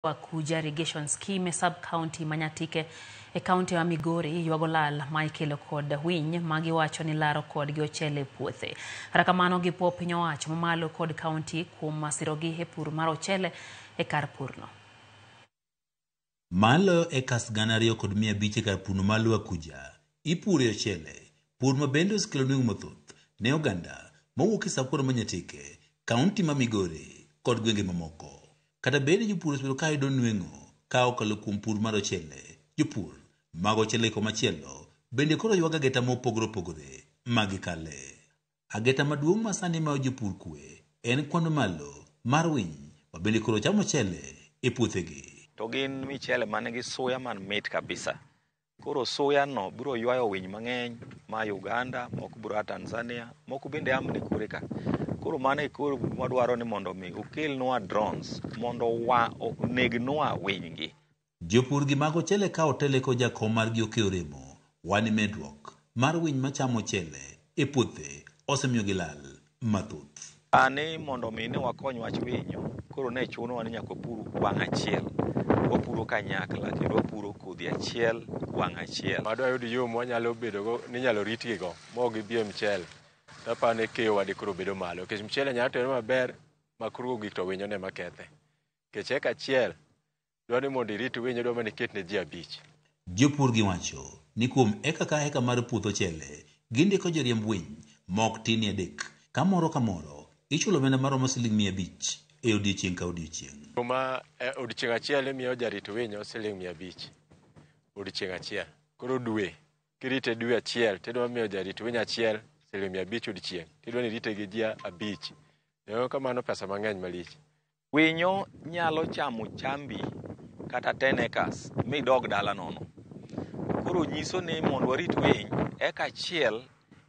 Kuja Irrigation Scheme e sub-county ma Nyatike e kaunti ma Migori ywago lal ma ikelo kod winy ma giwacho ni laro kodgi ochele e puothe. Kata kamano gipuo piny owacho mamalo kod kaunti kuom sirogi e pur mar ochele e kar purno. Maloyo ekas 2,500 e kar purno mar Lwakuja ipure ochele, pur ma bende osekelo nweng'o mathoth ne oganda mawuok e sub-county ma Nyatike, kaunti ma Migori kod gwenge mamoko. Kata bed ni jopur osebedo ka yudo nweng'o ka okalo kuom pur mar ochele, jopur mag ochele komachielo bende koro ywago ageta mopogore opogore ma gikale. Ageta maduong' ma sani mayo jopur kwe en kwan mamalo mar winy ma bende koro chamo ochele e puothegi. To gin michele man gi suya man mit kabisa. Koro suya no biro ywayo winy mang'eny ma Uganda, moko biro a Tanzania, moko bende amni kure ka. Koro mano e koro wadwaro ni mondo mi okelnwa drones mondo wa onegnwa winy gi. Jopur gi mag ochele ka otele kod jakom margi Okeyo Remo wani medruok mar winy machamo ochele e puothe osemiyo lal mathoth. Sani mondo mi ne wakony wach winyo, koro ne chunowa ni nyaka wapur wang' achiel. Wapuro kanyakla kendo wapuro kodhi achiel wang' achiel. Wadwa yud yo mwanyalo bedogo ni inyalo ritgigo ma ok gibi e mchele. To aparo ni keyo wa koro bedo malo nikech mchele nyalo timore maber ma koro ogik to winyo ema kethe. Nikech eka achiel dwa ni mondo irit winyo dwa mana iket ne ji 5. Jopur giwacho ni kuom eka ka eka mar puoth ochele gindiko joriemb winy ma ok tin ni 3 ka moro ka moro ichulo omenda maromo siling 500 e odiechieng' ka odiechieng'. Ma odiechieng' achiel imiyo jarit winyo siling 500 odiechieng' achiel. Koro dwe kirite dwe achiel tidwa miyo jarit winyo achiel siling 500 odiechieng' tidwa ni irite gi ji 5. Kamano pesa mang'eny malich. Winyo nyalo chamo chambi kata 10 acres midog dala nono. Koro nyiso ni mondo warit winy, eka achiel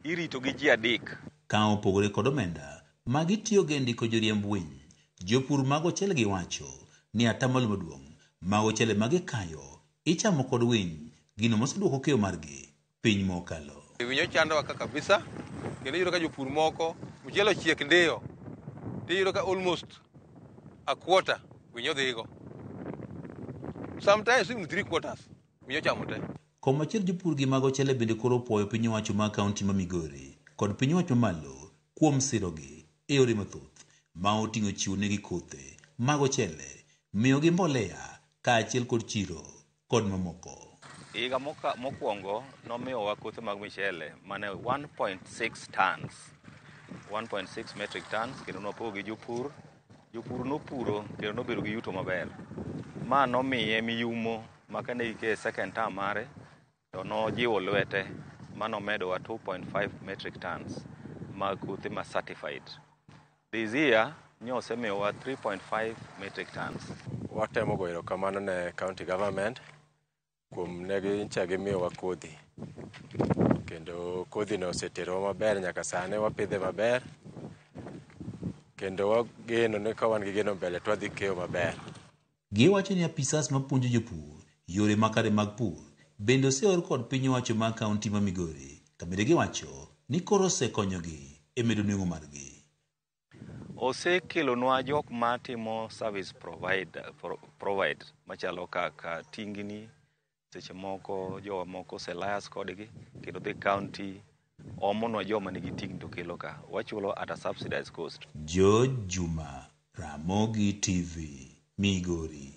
irito gi ji 3. Ka opogore kod omenda ma gitiyogo e ndiko joriemb winy, jopur mag ochele giwacho ni atamalo maduong' mag ochele ma gikayo ichamo kod winy, gino moseduoko keyo margi piny mokalo. Winyo chandowa ka kabisa kendo iyudo ka jopur moko mchele ochiek ndiyo tiyudo ka almost a quarter winyo dhigo. Sometimes even 3/4 winyo chamo te. Komachielo jopur gi mag ochele bende koro opuoyo piny owacho mar kaunti ma Migori kod piny owacho mamalo kuom sirogi e yore mathoth ma oting'o chiwo negi kothe mag ochele, miyogi mbolea kaachiel kod chiro kod mamoko. Higa mokwongo nomiyowa kothe mag michele mane 1.6 tons, 1.6 metric tons kendo nwapogo gi jopur. Jopur nopuro kendo nobedo gi yuto maber. Ma nomiye miyumo ma kane gike second term mare to nojiwo lwete ma nomedowa 2.5 metric tons mag kothe ma certified. This year nyosemiyowa 3.5 metric tons. Watemo goyo erokamano ne county government kuom ne nyicha gimiyowa kodhi. Kendo kodhi no oseterowa maber nyaka sani wapidhe maber. Kendo wageno ni ka wan gi geno mbele to wadhi keyo maber. Giwacho ni apisas mapuonjo jopur yore makare mag pur bende oseor kod piny owacho mar kaunti ma Migori ka bende giwacho ni koro osekonyogi e medo nweng'o margi. Osekelonwa jok matimo service provide machalo kaka tingni, seche moko jowa moko ose liaise kodgi kendo dhi county omonwa joma nigi tingni to kelo ka. Wachulo at a subsidized cost. George Juma, Ramogi TV, Migori.